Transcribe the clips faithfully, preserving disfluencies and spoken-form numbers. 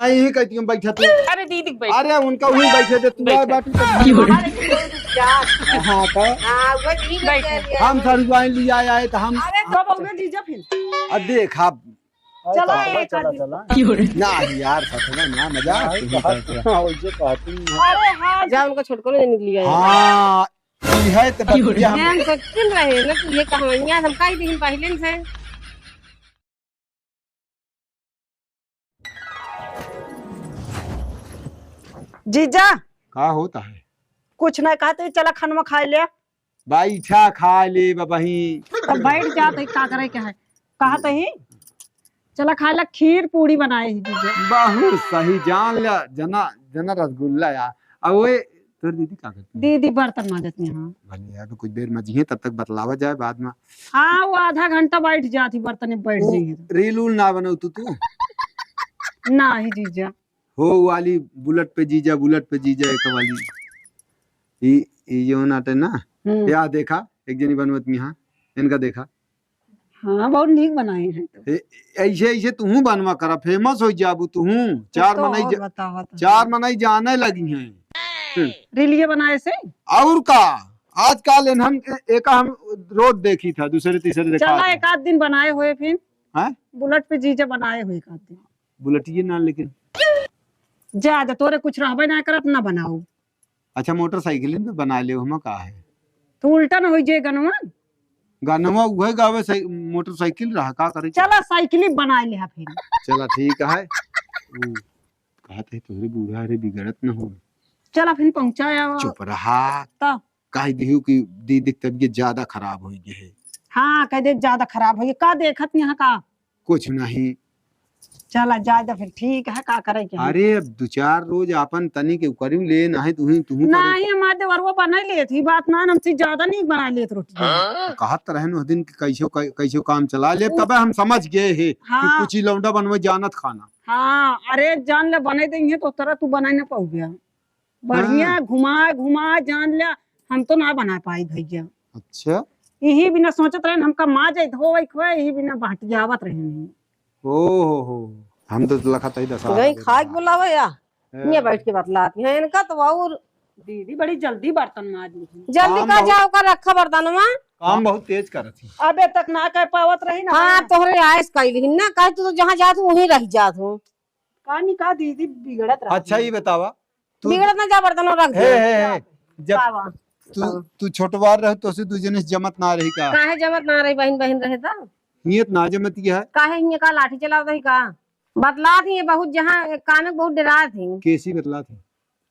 यही कहती हूँ, बैठा तू। अरे दीदी के बैठ। अरे उनका वहीं बैठे दे, तू बैठे। आए बाटू तो। अरे दीदी रुक जा। हाँ तो। हाँ, वो ठीक है, बैठे। हम सड़ुआइन लिया आए तो हम। अरे कब आओगे जीजा फिर? अब देख आप। चला चला, एक चला, आदमी। चला। ना यार, सच में ना, मजाक नहीं, नहीं, कहा तू। हाँ, वैसे कहती हूँ। अरे हाँ। जा उनका छोटको ने लिया है। हाँ, ई है तो बतिया हम। ध्यान से सुन रहे हैं ना, तू ये कहानियाँ हम कही थी पहले से। जीजा। का होता है? कुछ नहीं कहते, चला खानवा खाए ले। बैठा खाए ले बबही। तो बैठ जा, तो का करे के है? कहा तो ही, चला खाए ला, खीर पूड़ी बनाए ही जीजा। बहुत सही, जान ला, जना, जना रसगुल्ला यार। अब ओए, तोर दीदी का करती? दीदी बर्तन माजत में, हाँ। भले यार, तो कुछ देर मजिहे, तब तक बतलावा जाए बाद में। हाँ, वो आधा घंटा बैठ जाती, बर्तन में बैठ वो जाइए। रील उल ना बनाऊ तू, तू? ना ही जीजा। हो वाली बुलेट पे जीजा, बुलेट पे जीजा, एक वाली। ई, ई जो नाटे ना, हम्म। या देखा, एक जनी बनवत में, हाँ, इनका देखा। हाँ, बहुत नीक बनाए हैं तो। ए, ऐसे, ऐसे तुहूँ बनवा करा, famous हो जाबू तुहूँ। चार तो मनई और ज-, बतावा तो। चार मनई जाने लगी हैं। हम्म। रीलिये बनाए से? और का? आजकल इन्हन के एक हम रोज देखी था, दूसरे तीसरे देखा चला था। एक आध दिन बनाए हुए फिर। हैं? बुलेट पे जीजा बनाए हुए एक आध दिन। बुलेटिये ना लेकिन। जा, जा, तोरे कुछ रहबे ना करत, ना बनाऊ। अच्छा, मोटरसाइकिल पे बना ले, हमा का है? तू उल्टा न होई जे गनवा। गनवा उहे गावे, साइ-, मोटरसाइकिल रहा, का करे? चला, साइकिल ही बनाए ले फिर। चला, ठीक है। ऊ, कहत है, तोहरे बूढ़ा रे बिगड़त न हो। चला, फिर पहुँचा आवा। चुप रहा। तो? कह दिहू कि दीदी के तबीयत ज्यादा खराब हो गई है। हाँ, कह दे ज्यादा खराब हो गई। का देखत यहाँ का? कुछ नहीं। चला, जाए दे फिर, ठीक है, का करे के हम? अरे, अब दो चार रोज आपन तनी के करिम ले, नाहीं तुही, तुहू करे। नाहीं, हमार देवरवा बनाई लेत ही, बात ना, हमसे ज्यादा नहीं बनाई लेत रोटी। हाँ? कहत रहन उस दिन कि कैसो, कै-, कैसो काम चला ले, उ- तबे हम समझ गए हे कि हाँ। कुछ ही लौंडा बनवे जानत खाना। हाँ, अरे, जान ले, बनाई देंगे तो तरह तू बनाई ना पाऊ गया। बढ़िया हाँ। घुमा, घुमा, जान ले, हम तो ना बना पाई भैया। अच्छा। यही बिना सोचत रहन, हमका माँ जाए धोवे खोए, यही बिना बहटियावत रहन। ओ हो हो, हम तो लखत ही दशा गई खाए के बुलावे या? हैं। हियाँ बैठ के बतलात हैं, इनका तो और दीदी बड़ी जल्दी बर्तन माज ली। जल्दी काम का बहुत जाओ का रखा बर्तनवा। काम बहुत तेज करत ही। अबे तक ना कर पावत रही ना। हाँ, तोहरे आयस कइली ही ना, कहे तू तो जहाँ जात हूँ, वहीं रह जात हूँ। का नहीं का दीदी बिगड़त रहा। अच्छा, ये बतावा, तू बिगड़त ना जा, बर्तन रख हे, दे। हे, हे, जब का बा? तू, का बा? तू छोटवार रह, तो से दू जने से जमत ना रही का? काहे जमत ना रही, बहिन, बहिन रहे त? नियत ना जमत की है। काहे हियाँ का लाठी चलावत रही का? बतलात ही बहुत, जहाँ काम में बहुत डरात ही। कैसी बतलात ही?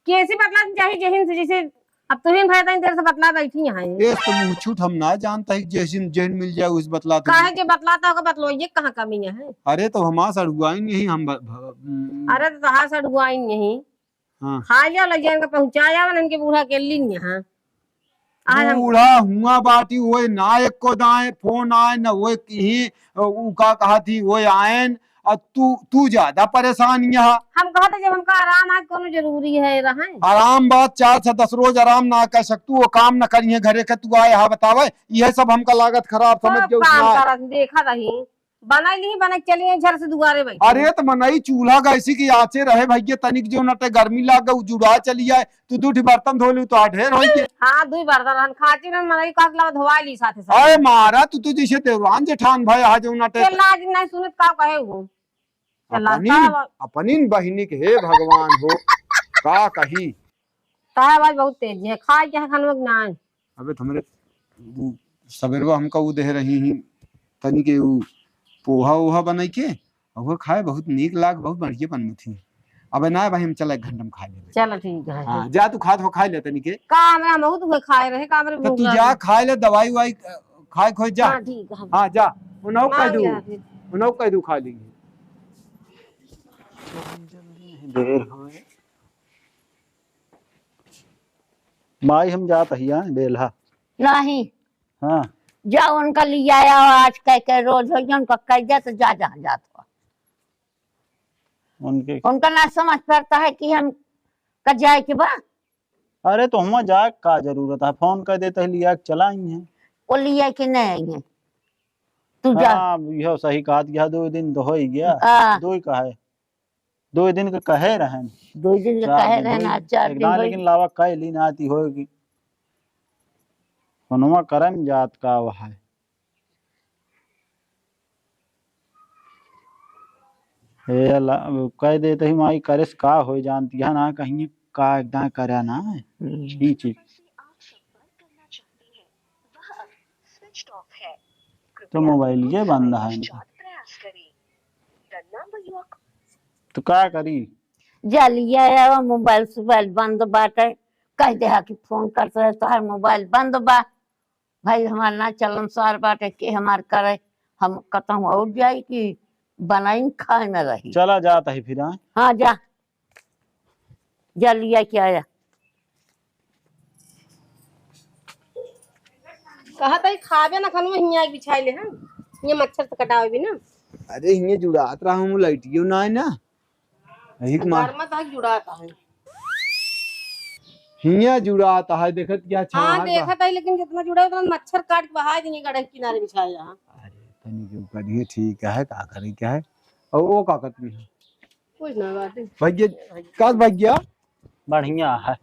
कैसी बतलात ही, चाहे जहिन से, जैसे अब तुहिन भय तनी देर से बतला बैठी हैं। ए, तो मुँह छूट हम ना जानता है, जैसे जहिन मिल जाए, उस बतलात ही। काहे जे बतलाता होगा, बतलो, ये कहाँ कमी है? अरे, तो हमार सड़ुआइन यही, हम ब-, भ-, अरे, तो तहार सड़ुआइन यही। हाँ। खा लिया, लग जाएंगे, पहुँचा जावन, इनके बूढ़ा के लीन यहाँ। आज हम बूढ़ा हुआ बाटी, ओए ना एको दाएं, फोन आए, न ओए कहीं, उ का कहा थी, ओए आएन, और तू, तू ज्यादा परेशान यहाँ। हम कहते जब हमका आराम आज कोनो जरूरी है, रहे। आराम बात चार से दस रोज आराम ना कर सकतू, वो काम न करिए घरे के, तू आए हा बतावे, यह सब हमका लागत खराब समझ सब के काम उठना है। करत, देखा रही। बनाई नहीं, बनाई, चली आई, झर से दुआरे बैठी। अरे, तो मनई चूल्हा गैसी की आँचे रहे भैया, तनिक जो नटे गर्मी लाग गई, जुड़ा चली आए, तू दू ठी बर्तन धो लू, तो आ ढेर होई के। हाँ, दुई बर्तन रहन, खाची रहन, मनई कहत ला धोवाई ली साथे साथे। अरे मारा, तू तो जैसे देवरान जेठान भाई आ जो नटे। चल, आज नहीं सुनत, का कहे हो? चल, अपनिन, का बा-, अपनिन बहिनी के, हे भगवान हो, का कही? तारा आवाज बहुत तेज है, खाए के है खानवा के नाय? अबे, तो हमरे उ सबेरवा हमका उ देह रही ही, तनी के उ पोहा ओहा बनाई के, और वो खाए बहुत नीक लाग, बहुत बढ़िया बनत ही। अबे ना भाई, हम चला एक घंटा में खा लेबे। चलो ठीक है। हाँ, जा तू खात हो, खा ले तनी के। का हमरा बहुत हुए खाए रहे, का हमरे तो भूख तू लगे। जा खा ले, दवाई उवाई, अ, खाए खोए जा। हाँ, ठीक है। हाँ, जा। उन्हों कह मार दू, गया फिर। उन्हों कह दू खा लेंगे। देर होए। माई, हम जात हिया बेलहा। नहीं। हाँ। जा उनका लिया आओ, आज कह के रोज हो, उनका कह जा तो जा, जहाँ जात हो। उनके उनका ना समझ पड़ता है कि हम का जाए के बा। अरे, तो हुआं जाए का जरूरत है? फोन कर देते हैं, लिया के चला आई हैं। वो लिया के नहीं आई हैं। तू जा। हाँ, यह सही कहा, यह दो दिन तो हो ही गया। हाँ। दो ही का है। दो दिन के कहे रहन। दो दिन के चार कहे दिन रहन, होई। आज चार एक दिन दान होई। लेकिन लावा कह ली ना आती होगी। फोनवा करम जात का वहा है। ए अल्लाह, कह देते ही माई करेस का हो जानती है ना, कहीं का एकदम करे ना है। हम्म। ठीक, ठीक। तो मोबाइल ये बंद है इनका। तो का करी? जा लिया आवा, मोबाइल सोबाइल बंद बाटे। कह दे हा कि फोन करते रहे, तोहार मोबाइल बंद बा। भाई हमार ना चलन सार बाटे, के हमार करे, हम कतहूँ और जाई कि बनाई खाए न रही। चला जात है फिर, हाँ? हाँ, जा, जा लिया के आया। कहत है खाबे ना खानवा, हियाँ आके बिछाई ले, हाँ? ये मच्छर से कटावे भी ना। अरे, हियाँ जुड़ात रहा हूँ, लाइटियो ना है ना। यही के मार- घर में तो जुड़ात है। हियाँ जुड़ात है, देखत क्या अच्छा हाँ, है देखत है, लेकिन जितना जुड़ा उतना मच्छर काट के बहा देंगे गड़े के किनारे बिछाया है। अरे, तनी के ऊपर ये ठीक है, का करे क्या है? और वो का करती है? कुछ ना बात है। भैया, का भैया? बढ़िया है।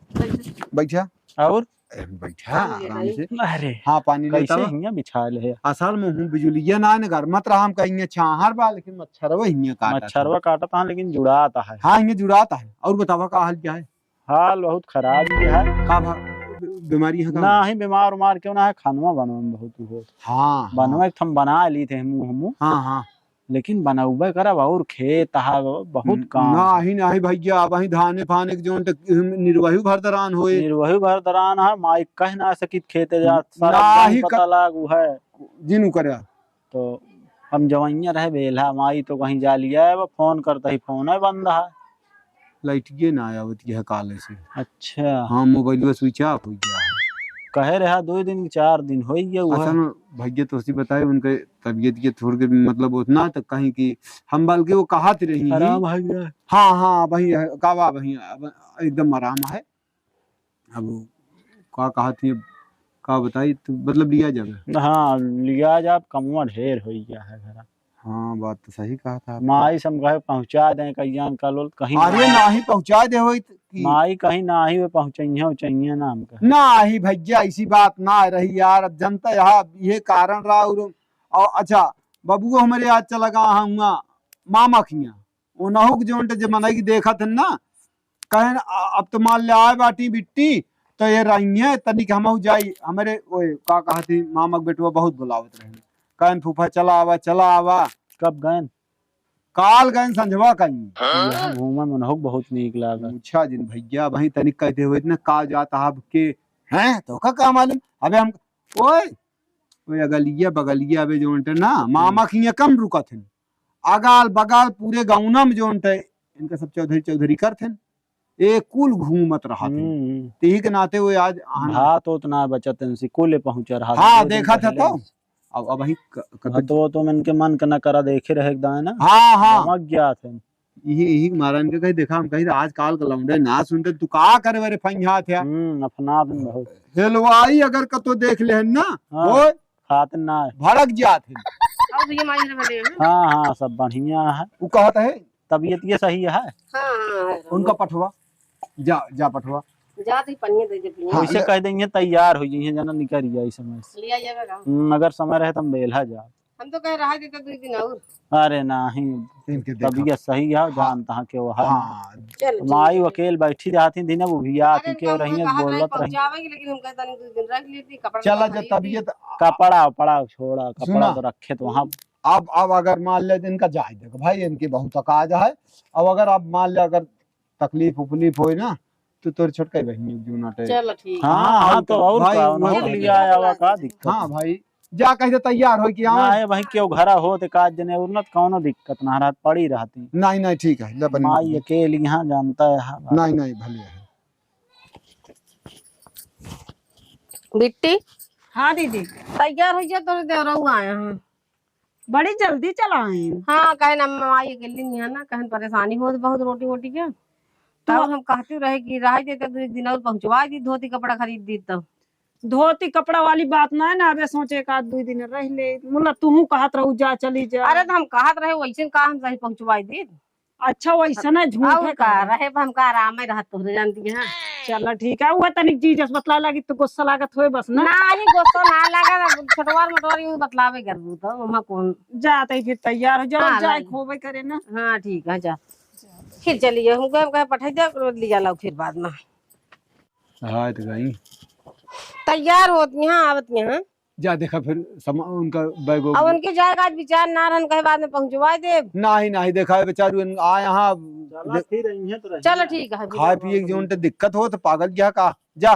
बैठा। और? ए, बैठा पानी ले आराम आई। से। अरे, हाँ, पानी लेता कैसे हुआ। हियाँ बिछा ले? असल में हूँ बिजुलिया ना, ने घर मत रहा, हम कहीं छाहर बा, लेकिन मच्छरवा हियाँ काटत है। मच्छरवा काटत है, लेकिन जुड़ात है। हाँ, हियाँ जुड़ात है। और बतावा, का हाल क्या है? हाल बहुत खराब ही है। का भा-, बी-, बीमारी है का? ना ही बीमार उमार क्यों ना है, खानवा बनवा में बहुत हो। हाँ, हाँ। बनवा एक थम बना ली थे हमू, हमू। हाँ, हाँ। लेकिन बनउबे करब और खेत हा, बहुत न-, काम। नाही, नाही भैया, अबहीं धाने फाने के जोन तक निर्वहू भर दरान होए। निर्वहू भर दरान है, माई कह ना सकित खेते जा, सारा नाही गाँव क-, पता लागू है। जिनु करे। तो हम जवइया रहे बेल्हा, माई तो कहीं जा लिया है, वो फोन करता ही फोन है बंद है। लाइटिये ना आवत यह काले से। अच्छा। हाँ, मोबाइलवा switch off हो गया है। कहे रहा दो दिन, चार दिन हो गया हुआ। असल में भैया तोसी बताए, उनके तबीयत के थोड़ के मतलब उतना तो कहीं कि हम बल्कि वो कहत रही हैं। आराम है गया। हाँ, हाँ, वही है, कावा वही है, अब एकदम आराम है। अब का कहत ही, का बताई, तो मतलब लिया जावे। हाँ, लिया जा, अब कमवा ढेर हो गया है घर। हाँ, बात तो सही कहा था आपने। माई से हम कहे पहुँचा दें, कहियान का लोल कहीं अरे ना। नाही पहुँचा दे होई त-, की। माई कहीं नाही वे पहुँचइहे, उचइहे ना हम कहे। नाही भैया, ऐसी बात ना रही यार, अब जनता यहाँ ये कारण रहा और, और अच्छा, बबुआ हमारे आज चला गा हुआ मामा खिया, उनहु के जोन जे मनई के देखत हन ना, कहन, "अ-, अब तो मान ले आए बाटी बिट्टी, तो ये रहिए, तनिक हमहू जाई।" हमरे, ओए, का कहत ही, मामा के बेटवा बहुत बुलावत रहे। कहन, "फूफा, चला आवा, चला आवा।" कब गयन? काल गयन संझवा कहीं। यहाँ घूमे में उनहु बहुत नीक लागल। पूछा जिन भैया, वहीं तनिक कहते हुए इतना का जात आपके, हैं? तो का, का मालूम? अबे हम, ओए, ओए अगलिया बगलिया अबे जोन टे ना, मामा खिया कम रुकत हन। अगाल बगाल पूरे गौना में जोन टे, इनका सब चौधरी चौधरी करत हन। ए कुल घूमत रहत हन। हम्म। तेही के नाते वो आज आन भात ओत ना बचत इनसे, कुल पहुँचा रहा हाँ, दो दिन देखत है पहले तो। इनसे। अब, अब वही क-, कभी हाँ, तो, तो मन के मन के न करा देखे रहे एक दाएं ना। हाँ, हाँ। गमक गया थे। यही, यही मारा इनके कहीं देखा, हम कहीं आज काल का लौंडे ना सुनते, तू का करे बरे फंझा थे? हम्म, अफनात में बहुत। हेलवाई अगर कतो देख लेहन ना, हाँ, ओए, खात ना है। भड़क जात है। और भैया माई रे बने हैं? हाँ, हाँ, सब बढ़िया है। उ कहत है? तबीयत ये सही है? हाँ, हाँ, है। उनका पठवा, जा, जा पठवा। जा तो पनिया दे दे भैया। हाँ, वैसे ले। कह देंगे तैयार हो जाइए, जना निकल जाए समय से। लिया जाएगा। हम्म, अगर समय रहे तो हम बेल्हा जा। हम तो कह रहा देता दो दिन और। अरे नहीं, इनके देखा। तबीयत सही है, हाँ। जानता है क्यों है। हाँ। चल, ठीक माई है। वकील बैठी रहती दिन, वो भी आती अरे, क्यों हम रही है, कहा बोलत रही। पहुंचावेगी, लेकिन हम कहता नहीं, दो दिन रख लेती, कपड़ा चला लत्ता जो खरीद ली। तबीयत कपड़ा, पड़ा छोड़ा, कपड़ा सुना। तो रखे तो वहाँ। अब, अब अगर मान ले इनका जाए, देखो भाई, इनकी बहुत तकाज है। अब अगर, अब मान ले अगर तकलीफ उकलीफ होए ना, तो तोर छोटका बहिनी जो नाटे। चलो ठीक। हाँ, हाँ, हाँ, तो तो और भाई, का, वो उन्होंने तो लिया आया हुआ, का दिक्कत हाँ है? भाई, जा कह दे तैयार हो कि आवे। ना, ए भाई, क्यों घरा हो ते काज जने उन्नत कौनो दिक्कत ना रहत, पड़ी रहती। नहीं, नहीं, ठीक है, ले बनी। माई अकेली यहाँ जानता है, हाँ, बात। नहीं, नहीं, भले है। बिट्टी। हाँ दीदी। तैयार हो जा, तोरे देवरऊ आए हैं। बड़ी जल्दी चला आइन। हाँ, कहे ना माई अकेली नहीं है ना, कहन परेशानी होत बहुत रोटी वोटी के। तो तब हम कहती रहे कि रह देते दो एक दिन और पहुँचवा दी, धोती कपड़ा खरीद दी तब। धोती कपड़ा वाली बात ना है ना, अबे सोचे एक आध दो दिन रह ले, मुला तुहू कहत रहू जा चली जा। अरे तो हम कहत रहे वैसे का हम सही पहुँचवा दी। अच्छा, वैसा ना झूठ और है का, का? रहे बा, हमका आराम ही रहत तोहरे जानती है। चला ठीक है, वो तनिक जीजा से बतला लागी तो गुस्सा लागत होए बस ना। ना, ये गुस्सा ना लागा, छोटवार मोटवार यूं बतलावे करबू तो, वहाँ कौन? जाते ही फिर तैयार हो जाओ, हाँ, जाए लाई। खोबे करे ना। हाँ, ठीक है, जा। फिर चलिए, हमको, हमको पठाई दे, लिया लाओ फिर बाद में। हाँ, तो गई। तैयार होती हैं, आवत हैं। जा देखा फिर समा-, उनका बैग वैग अब उनके जाएगा आज विचार ना रहन, कहे बाद में पहुँचवा दे। नाही, नाही, देखा बेचारू इन-, आ यहाँ चला दे-, फिर यहीं तो रही चलो ना। ठीक है, खाए पिए की जोन तो दिक्कत हो तो पागल क्या का, जा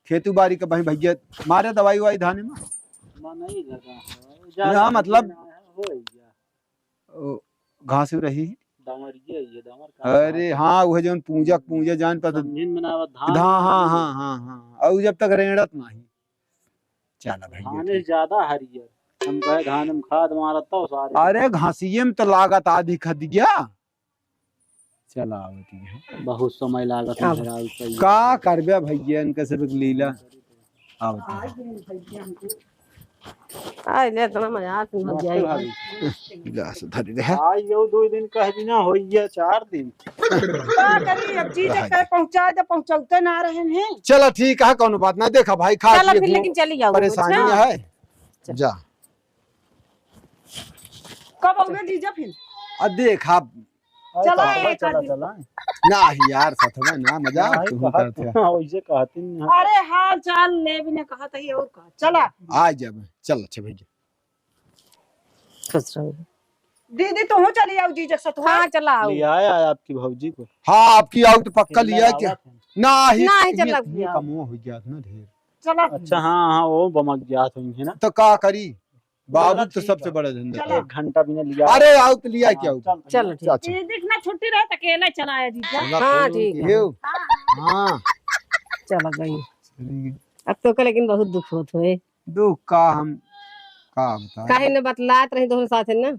खेतू बारी का भाई भैया मारे दवाई वाई धाने में। मनई लगा है, ना, ज्यादा मतलब ना है, हो गया। ओ, घास रही। दामर ये, ये दामर का अरे घास है। हाँ, वह जौन पूजा, पूजा जान पर तो समझिन में ना आवत, धान धान, हाँ, पूजा। हाँ, हाँ, हाँ। और जब तक रेड़त नाही। चला भैया, धाने ठीक। ज्यादा हरियर। हम कहे धान में खाद मारत तो सारे। अरे घासिये में तो लागत आधी खदिया। चला आवत ही है। बहुत समय लागत है अब। हराई पे। का करबे भैया, इनका सब एक लीला। आवत ही है। आज ले इतना मजा आ, तुम लोग नमस्ते जाइए। भाभी। गिलास धरी रहे। आज यो दो दिन कह बिना होइए, चार दिन। का करी, अब जीजा कहे पहुँचा दे, पहुँचौते ना रहे हैं। चला ठीक है, कौनो बात ना, देखा भाई, खा चला पिए फिर, घूम, लेकिन चली जाओ, परेशानी अच्छा? है। चल। जा। कब आओगे जीजा फिर? अब देखा, अरे चला, चला, एक चला, आदमी। चला। नाही यार, साथ में ना मजा, नाही, तू कहत करते हैं। हाँ, वैसे कहती नहीं है। अरे हाल चाल ले भी ना कहत ही और का। चला। आ जाबे, चल अच्छा भैया। खुश रहो। दीदी, तू चली आओ जीजा के साथ, हाँ, हाँ? चला आओ। ले आया है आपकी भौजी को। हाँ, आपकी आओ तो पक्का ले लिया क्या? आवा था। नाही, नाही, ये, चला ये भैया। कमवा हो गया ना ढेर। चला। अच्छा, हाँ, हाँ, वो बमक गया था उनके ना। तो का करी? बाबू तो सबसे बड़ा धंधा चलो। है। एक घंटा भी ना लिया। अरे, आओ तो लिया हाँ, क्या हो? चल, चलो, ठीक। अच्छा। ये देखना, छुट्टी रहे तो अकेला चला आया जीजा। चला, हाँ, फोन ठीक है। किए हो? हाँ। चलो गई। चलिए। अब तो का लेकिन बहुत दुख होत होए। दुख का हम, का बताएं? काहे न बतलात रही दोनों साथ है ना?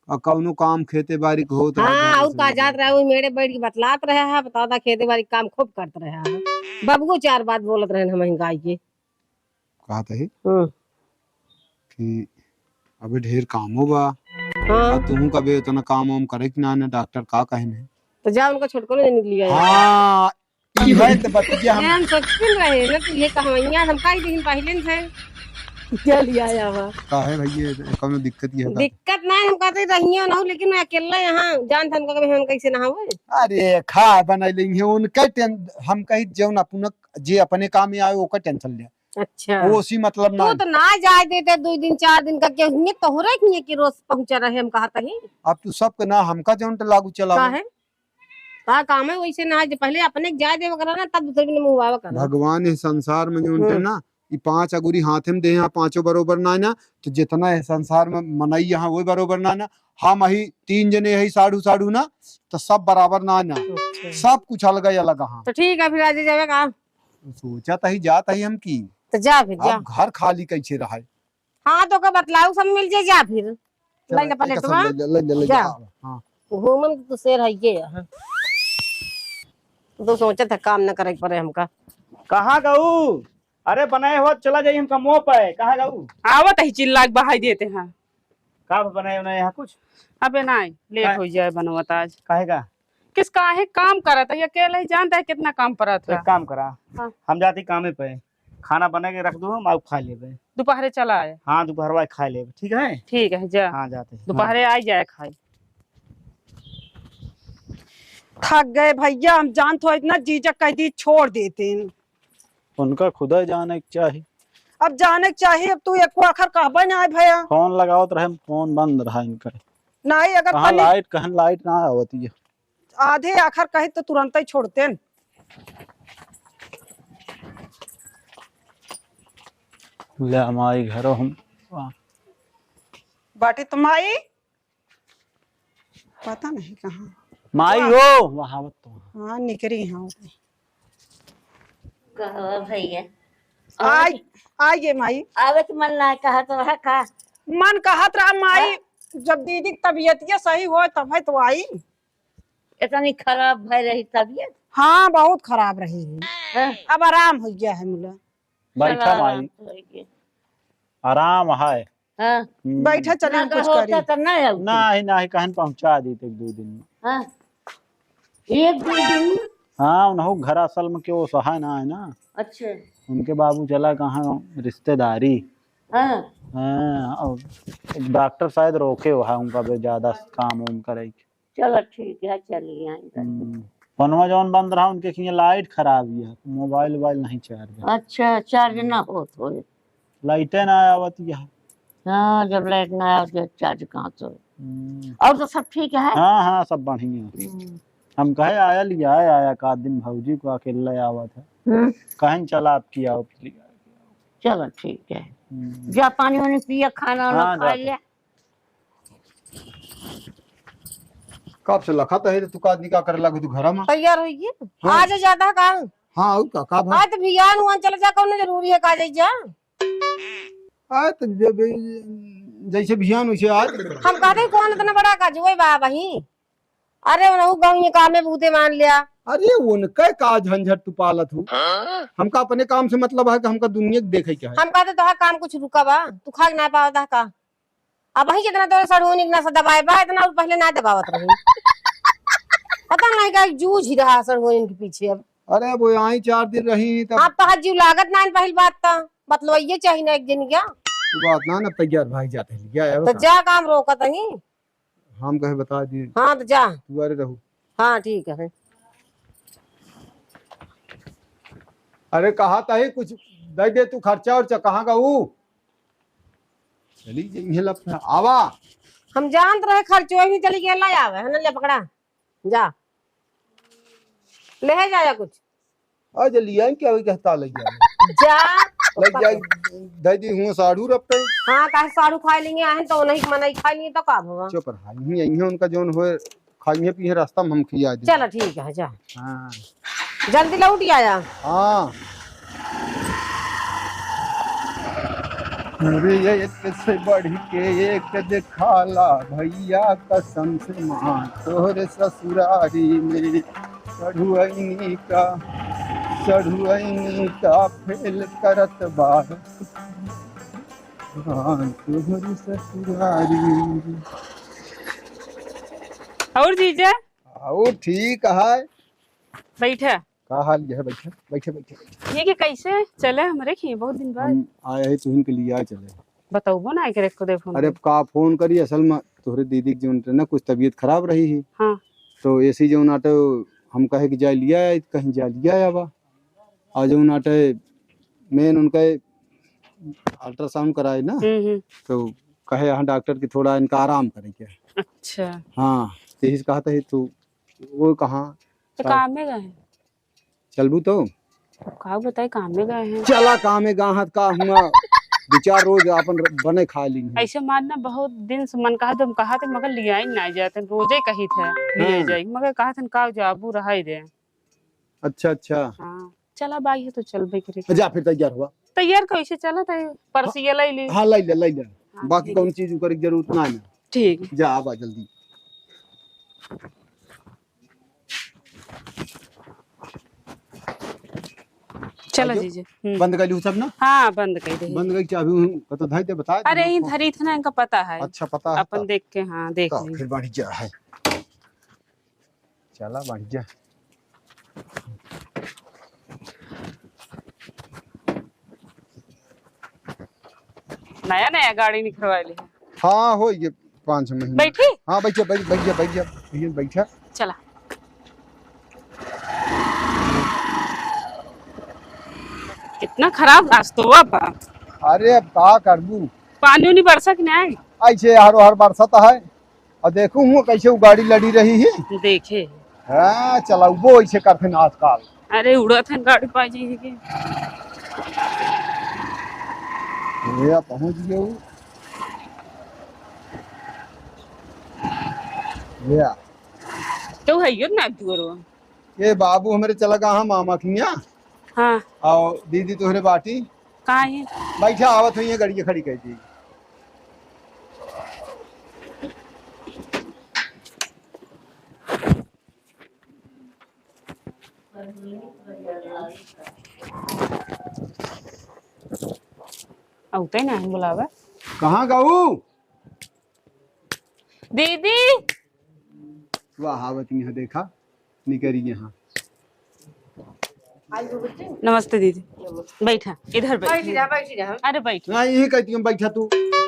और कौनो काम खेते बारी के होत रहा, हाँ, घर और से का जात रहा, वही मेड़े बैठ के बतलात रहा है, बताओ ता खेते बारी के काम खूब करत रहा है। बबुओ चार बात बोलत रहे हम महंगाई के। कहत ही हम्म। कि अबे ढेर कामो बा। हाँ। आ तुहू कबे इतना काम वाम करे कि ना, ना डॉक्टर का कहे नहीं। तो जा उनका छोटको ने लिया है। हाँ, ई है तो बतिया हम हम सोचते रहे ना, तो ये कहवैया हम कह दिन पहले से। क्या लिया आया हुआ? काहे भैया, कौनो दिक्कत ये है का? दिक्कत ना, हम कहते रहिए ना, लेकिन मैं अकेला यहाँ जान था, हमका कभी हम कैसे नहावे? अरे, खा बनाई लेंगे, उनके टें-, हम कही जौन अपना, जे अपने काम में आवे, ओकर टेंशन ले। अच्छा। वो उसी मतलब ना तू है। तो ना जाए देते दो दिन, चार दिन का, क्यों हिये तोहरे हिये कि रोज पहुँचा रहे, हम कहत ही। अब तू सबके ना हमका जौन तो लागू चलावे। काहे? का काम है वैसे ना, जे पहले अपने के जाए देवे करा ना, तब दूसरे के मुँह आवा करा। भगवान इस संसार में जौन हम्म। ना, ई पाँच अगुरी हाथे में दे हैं, पाँचों बरोबर ना है ना, तो जितना है संसार में मनई यहाँ, वो बरोबर ना है ना। हम अही तीन जने है साढ़ू साढ़ू ना, तो सब बराबर ना है ना। अच्छा। सब कुछ अलग ही अलग हाँ। तो ठीक है, फिर आज जावे का? सोचा तही जात ही हम की। तो जा फिर, जा। अब घर खाली कैसे रहे? हाँ, तो का बतलाऊ सब मिल जाए, जा फिर। चल, ले ले एक पलेटवा। ले ले, ले ले, ले जा। जा। हाँ। घूमन तो शेर है ये यहाँ। तो सोचत है काम न करे के पड़े हमका। कहाँ गऊ? अरे बनाए हो, चला जाई हम कमो पे। कहाँ गऊ? आवत ही चिल्ला के बहाई देते हैं। का बनाए उन्हें यहाँ कुछ? अबे नहीं, लेट का-, हो जाए बनवत आज। काहे का? किस काहे काम करत है, अकेले ही जानता है कितना काम परत तो है। एक काम करा, हाँ। हम जाती कामे पे, खाना बना के रख दो, हम आउ खा लेबे। दोपहरे चला आए। हाँ, दोपहरवा खा लेबे, ठीक है? ठीक है, जा। हाँ, जाते हैं। दोपहरे हाँ। आ जाए खाए। थक गए भैया, हम जानत हो इतना जीजा कह दी छोड़ देते हैं। उनका खुदा जाने के चाही। अब जाने के चाही, अब तू एको आखर कहबे ना आए भैया। फोन लगावत रहे, फोन बंद रहा इनका। नहीं, अगर कहाँ तनी लाइट, कहाँ लाइट ना आवत ये। आधे आखर कहे तो तुरंत ही छोड़ते न। ले माई घरो हम। बाटी तो माई पता नहीं कहाँ। माई वाह। हो, वहाँ आवत तो। हाँ, निकरी हाँ। कहो भैया। आइ, आइए माई। आवे के मन ना कहत रहा का? मन कहत रहा माई, हाँ? जब दीदी के तबीयतिया सही होए तब है तो आई। इतनी खराब भय रही तबीयत? हाँ, बहुत खराब रही है। हाँ। अब आराम हो गया है मुला। बैठा चला, माई। आराम हो गया। आराम है। हाँ। हम्म। बैठा, चली ना हम कुछ कहो करी। तो, तो ना आऊ। नहीं, नहीं, कहन पहुँचा दी एक दो दिन में। हाँ। एक दो दिन? हाँ, उन्हों घर असल में केहू सहाय ना है ना। अच्छा। उनके बाबू चला कहाँ रिश्तेदारी। हाँ। हाँ, और डॉक्टर शायद रोके हुआ है उनका भी ज्यादा काम उम करे के। चलो ठीक है, चलिए आई करके। हम्म। फोनवा जौन बंद रहा, उनके किए लाइट खराब ही है, मोबाइल वोबाइल नहीं चार्ज है। अच्छा, चार्ज ना होत होए। लाइटे ना आवत ही है। हाँ, जब लाइट ना आवत है, चार्ज कहाँ से होए? हम्म। और तो सब ठीक है? हाँ, हाँ, सब बढ़िया। हम्म। हम कहे आया लिया है, आया का दिन भौजी को अकेले आवत है। हम्म। कहें चला आपकी आओ, फिर लिया। चलो ठीक है। हम्म। जा पानी वानी पिया, खाना वाना हाँ, खा जाते। ले। कब से लखत है, तू का आदमी का करे लागू तू घरा में? तैयार होइए। हाँ। आज ज्यादा का? हाँ, और का, का भा? आज तो भियान हुआ, चले जा, कौनो जरूरी है का जाई जा? आज तो जब जैसे भियान वैसे आज। हम कहते हैं, कौन इतना बड़ा काज हुए बा वही? अरे, उनहु गाँव ये काम में बूते मान लिया। अरे, उनका का झंझट तू पालत हूँ? हमका अपने काम से मतलब है कि हमका दुनिया के देखे के है। हम कहते तोहार काम कुछ रुका बा, तू खा के ना पावत है का? अब वही जितना तोरे सड़हुनी के नशा दबाए बा, इतना उ पहले ना दबावत रही। पता नहीं का जूझ ही रहा सड़हुनी के पीछे अब। अरे, वो आई चार दिन रही तब। अब तो जीव लागत ना, पहली बात तो बतलवाइए चाहिए ना एक दिन क्या। तू बात ना, ना तैयार भाई जाते हैं, क्या है तो बता? जा काम रोकत ही। हम कहे बता दिए। हाँ, तो जा। तू अरे रहू। हाँ, ठीक है। अरे, कहा तही कुछ दे दे तू खर्चा उर्चा, कहाँ का ऊ? चली जइहे लफड़ा। आवा। हम जानत रहे खर्चो ही चली गेला आवे, है ना, ले पकड़ा। जा। ले है जाया कुछ। आ, जे लिया के अभी कहता लग गया। जा। लग जाए, दे दी हूँ साढ़ू रप पे। हाँ, काहे साढ़ू खाए लेंगे, आहन तो नहीं मनाई खाए लेंगे तो का भवा? चुप रहा, यहीं, यहीं उनका जौन होए, खाइए पिए रास्ता में हम खिया दे। चलो ठीक है, जा। हाँ। जल्दी लौट आया। हाँ। अरे ये एक से बढ़ के एक दिखाला भैया, कसम से माँ तोहरे ससुरारी में। चढ़ुआइनी का, चढ़ुआइनी का फेल करत बा। हाँ, तोहरी ससुरारी। और जीजा? और ठीक है। बैठा। का हाल है? बैठा, बैठा, बैठा, बैठा। ये कि कैसे चले हमरे खिए बहुत दिन बाद? हम आए हैं तुहिन के लिए, आ चले। बतौबो ना करे एको दे फोन अरे, पे। अब का फोन करी, असल में तोहरे दीदी के जौन ना कुछ तबीयत खराब रही ही। हाँ। तो ऐसी जौन आटे हम कहे कि जा लिया आए, कहीं जा लिया आवा। आ जौन आटे मेन उनका अल्ट्रासाउंड कराए ना, हम्म, हम्म। तो कहे यहाँ डॉक्टर कि थोड़ा इनका आराम करे के। अच्छा। हाँ, तो यही से कहत ही तू वो कहाँ तो का काम में गए हैं। चलबू तो? अब का बताई, काम में गए हैं। चला काम में गए हैं, का हुआ? दो चार रोज अपन बने खा ली हैं। ऐसे मार ना, बहुत दिन से मन कहा, तुम कहा थे, मगर लिया ही ना जाते, रोजे कही थे, लिया हाँ। जाए, मगर कहा थे, का जाबू, रहा ही दे। अच्छा, अच्छा। हाँ, चला बाई है तो चलबे करे। जा फिर तैयार हुआ। तैयार कैसे चला था? परसिया हाँ। ले ली। हाँ, ले ले, ले ले। हाँ, बाकी ठीक। कौन चीज करे की जरूरत ना है। ठीक। जा, आवा जल्दी। चलो आइए। जीजे। हम्म। बंद कर लूँ सब ना? हाँ, बंद कर दे। बंद कर चाबी उन-, कतो धाई दे, बता दे अरे, उनको। यहीं धरी थे ना, इनका पता है। अच्छा, पता है अपन तब। देख के, हाँ, देख तो ली। फिर बढ़िया है। चला, बढ़िया। नया नया गाड़ी निकलवा ली है। हाँ, हो ये पाँच छह महीने। बैठी? हाँ, बैठ जा, बैठ, बैठ जा, बैठ जा, बैठ जा, बैठ जा। चला। कितना खराब रास्तवा बा। अरे, अब का करबू? पानी उनी बरसा कि नहीं? ऐसे हर हर बरसत है। और देखू हूँ कैसे वो गाड़ी लड़ी रही है। देखे। हाँ, चलाउबो ऐसे करथिन आजकल। अरे, उड़त है गाड़ी पा जाइए के। भैया पहुँच गए वो। भैया। तो है यो ना दुअरवा। ये बाबू हमरे चला गा, हाँ, मामा खिया। हाँ। और दीदी तोहरे बाटी। कहाँ है? बैठा, आवत हुई है, गाड़ी खड़ी कर दी। औते ना है बुलावे। कहाँ गऊ? दीदी। वाह, आवत यहाँ देखा। निकरी यहाँ। नमस्ते दीदी। नमस्ते। बैठा, इधर बैठ। बैठी रहा, बैठी रहा। अरे बैठ। ना, यही कहती हूँ, बैठा तू।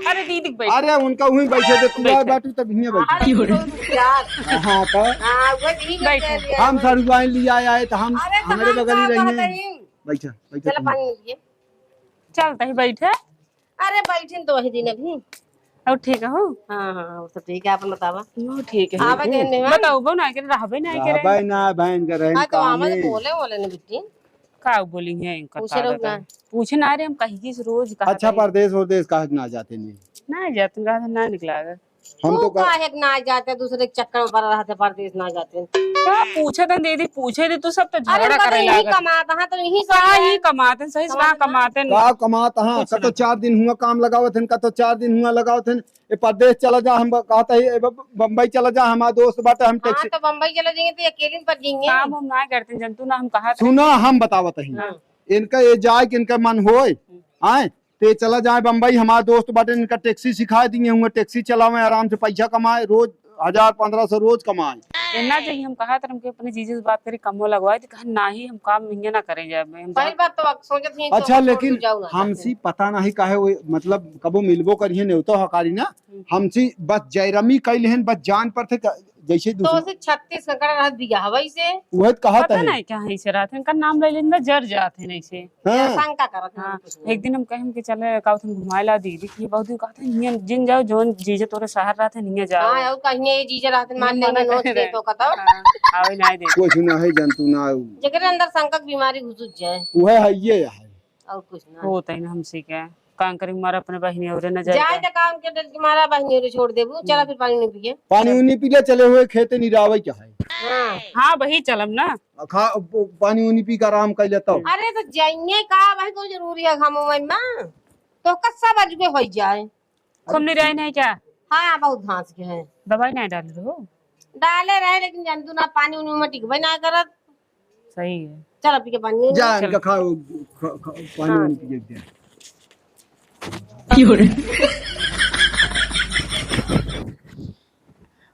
अरे दीदी बैठ। अरे उनका वहीं बैठे दे, तू बैठा। आए बाटू तब हियाँ बैठा। अरे, तू यार। हाँ, तो? हाँ, वो यही बैठ। बैठे हैं। हम सरुआइन लिया आए तो हम, अरे, तो हमरे हम बगल ही का रहिए। कहते हैं? बैठा, बैठा चला तुम। पानी पिए। चल, तही बैठे। अरे, बैठिन तो वही दिन अभी। और ठीक हो? हाँ, हाँ, और सब ठीक है, आपन बतावा। वो ठीक है। आवे के नहीं, बताओ, वो ना करे, रहबे ना करे। रहबे ना, बहन के रहन हाँ, तो काम आवे तो है। बोले, बोले ना बिट्टी। का बोली है इनका पूछे रहो ताकत ना। है। पूछे ना रे, हम कहिए से रोज कहा अच्छा, कहिए। परदेश वरदेश कहा के ना जाते नहीं। ना जाते, कहा ना निकला अगर। हम तू तो का काहे के ना जाते, दूसरे के चक्कर में पड़ा रहते, परदेश ना जाते। का पूछे तन दीदी, पूछे दे, तू सब तो अरे, झगड़ा उनका तो करे यही लागत। कमात, हाँ, तो यही सब कहाँ है। यही कमात है, सही से कहाँ कमात है। कमात है? का कमात, हाँ, कुछ कतो ना। चार दिन हुआ काम लगावत हन, कतो चार दिन हुआ लगावत हन। ए, परदेश चला जा, हम कहत ही, ए, ब-, बम्बई चला जा, हमार दोस्त बाटे, हम हाँ, टैक्सी तो बम्बई चला जाएंगे तो अकेले पर जाएंगे। काम हम ना करते, जंतु ना हम कहा थे। सुना, हम बतावत ही। हाँ। इनका ये जाए कि इनका मन होए, हम्म। आए, तो ये चला जाए बम्बई, हमार दोस्त बाटे, इनका टैक्सी सिखा दिए हुए, टैक्सी चलावे, आराम से पैसा कमाए, रोज हजार पन्द्रह सौ रोज कमाए। ए, ना चाहिए, हम कहा था, हमके अपने जीजे से बात करी, कमो लगवाए, तो कहा, "नाही, हम काम नहीं ना करें जाए, हम पहली बात तो सोचत ही अच्छा, तो लेकिन जाऊ ना हमसे जाते। पता नहीं काहे वो, मतलब, कबो मिलबो करिए, नहीं तो हकारी ना, हम्म। हमसे बस जयरामी कैले हन, बस जान पर थे, क-, जैसे तो दूसरे उसे छत्तीसगढ़ रहत बिया हवाई से। वह तो कहत पता है। नहीं क्या है इसे रात, इनका नाम ले लेंदा, जर जात है नहीं से। हाँ। शंका करत हैं, हाँ, कुछ नहीं। एक दिन हम कहें कि चले, का उठन घुमाए ला दीदी, कि बहुत दिन कहते हैं, "नियन जिन जाओ, जौन जीजे तोरे शहर रहते, निये जाओ।" हाँ, और कहीं ये जीजे रहते, मान नियन लेंगे, मना नोच करे दे रहे। तो कतौ। हाँ, आवे ना दे। कुछ ना है, जंतु ना हो। जेकरे अंदर शंका की बीमारी घुस जाए। वह है, ये है। और कुछ ना। होता ही ना हमसे क्या। काम करे मारा अपने बहिनी और न जाए जाए का? तो काम के डर के मारा बहिनी और छोड़ देबू। चला हम्म। फिर पानी नहीं पिए। पानी उनी पी ले, चले हुए खेते निरावे क्या है? हाँ। हाँ, वही चलम ना। आ, खा, प-, पानी उनी पी के आराम कर लेता हूँ। अरे तो जाइए का, भाई कोई जरूरी है घामो में माँ? तो कस्सा बज के हो जाए। खूब निराई नहीं क्या? हाँ, बहुत घास के है। दवाई नहीं डाल रहे हो? डाले रहे, लेकिन जंतु ना पानी उनी में टिकबे ना करत। सही है। चल, पी के पानी। जा, चल। इनका खाओ, खा, खा, पानी हाँ। वानी पी के दे। क्यों रे?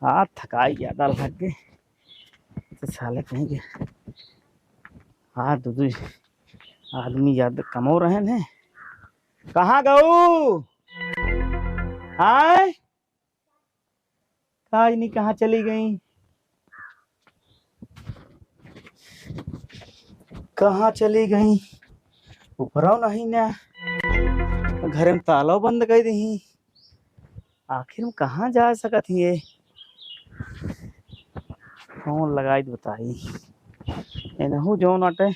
हाथ थकाई ज्यादा लग गए। तो साले कहीं के हाथ दो, दो आदमी ज्यादा कमो रहे हैं। कहाँ गऊ? आय? का जानी कहाँ चली गई, कहाँ चली गई? ऊपरो नहीं ना, घरे में तालो बंद कर दी। आखिर में कहाँ जा सकत ही ये? फोन लगाई तो बताई। एनहू जौन अटे,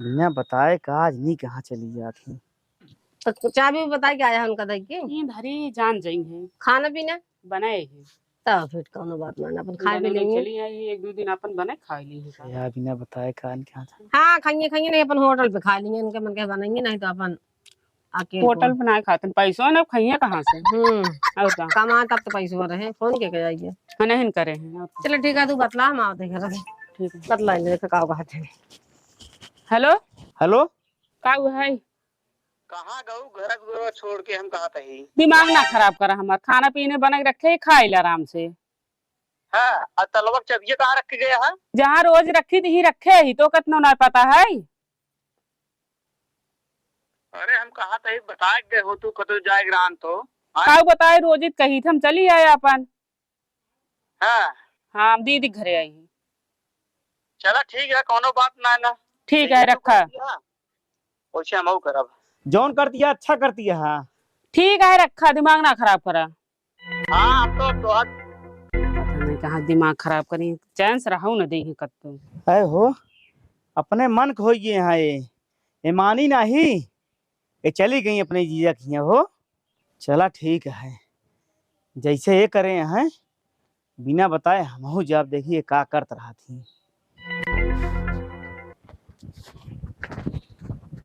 बिना बताए का आज नहीं कहाँ चली जात ही। तो चाबी भी बताई के आया है उनका दई के? ये धरी जान जाई है। खाना पीना? बनाए है। तब फिर कौनो बात ना, अपन खाए बनाने भी लेंगे। चली आई है, एक दो दिन अपन बने खाए ली है। या बिना बताए कान के हाथ। हाँ, खाइए, खाइए नहीं, अपन होटल पे खा लेंगे, इनके मन के बनाएंगे, नहीं तो अपन आके होटल पे ना खाते, पैसो ना खाइए कहाँ से? हम्म। और का? कमा तब तो पैसो रहे, फोन के के जाइए। हाँ, नहीं करे हैं, और का? चलो ठीक है, तू बतला, हम आवते घर से। ठीक है। बतला ले, देखो का बात है। हेलो? हेलो? का हुआ है? कहाँ गऊ घर दुआर छोड़ के हम कहत ही? दिमाग ना खराब करा हमार, खाना पीने बना के रखे ही, खाइल आराम से। हाँ, और तलवा के चबिया कहाँ रख के गया है? जहाँ रोज रखी थी, रखे ही, तो कतनो ना पता है। अरे हम कहत ही, बताए गए हो तू, कतो जाए रान तो। आए? काऊ बताए, रोजित कही थे, हम चली आए अपन। हाँ। हाँ, हम दीदी के घरे आई ही। चला ठीक है, कौनो बात ना ना। ठीक है, रखा। वैसे हम करब। जौन करती है, अच्छा करती है, हाँ। ठीक है, रखा, दिमाग ना खराब करा। हाँ, हम तो, तो आज पता नहीं कहाँ दिमाग खराब करी, चैन से रहू न देही कत्तो। अरे हो, अपने मन के होई गए हैं ये, ये मानी नहीं, ये चली गई अपने जीजा के हियाँ हो। चला ठीक है, जैसे ये करे हैं, बिना बताए हमहू जाब देखी ये का करत रहत ही।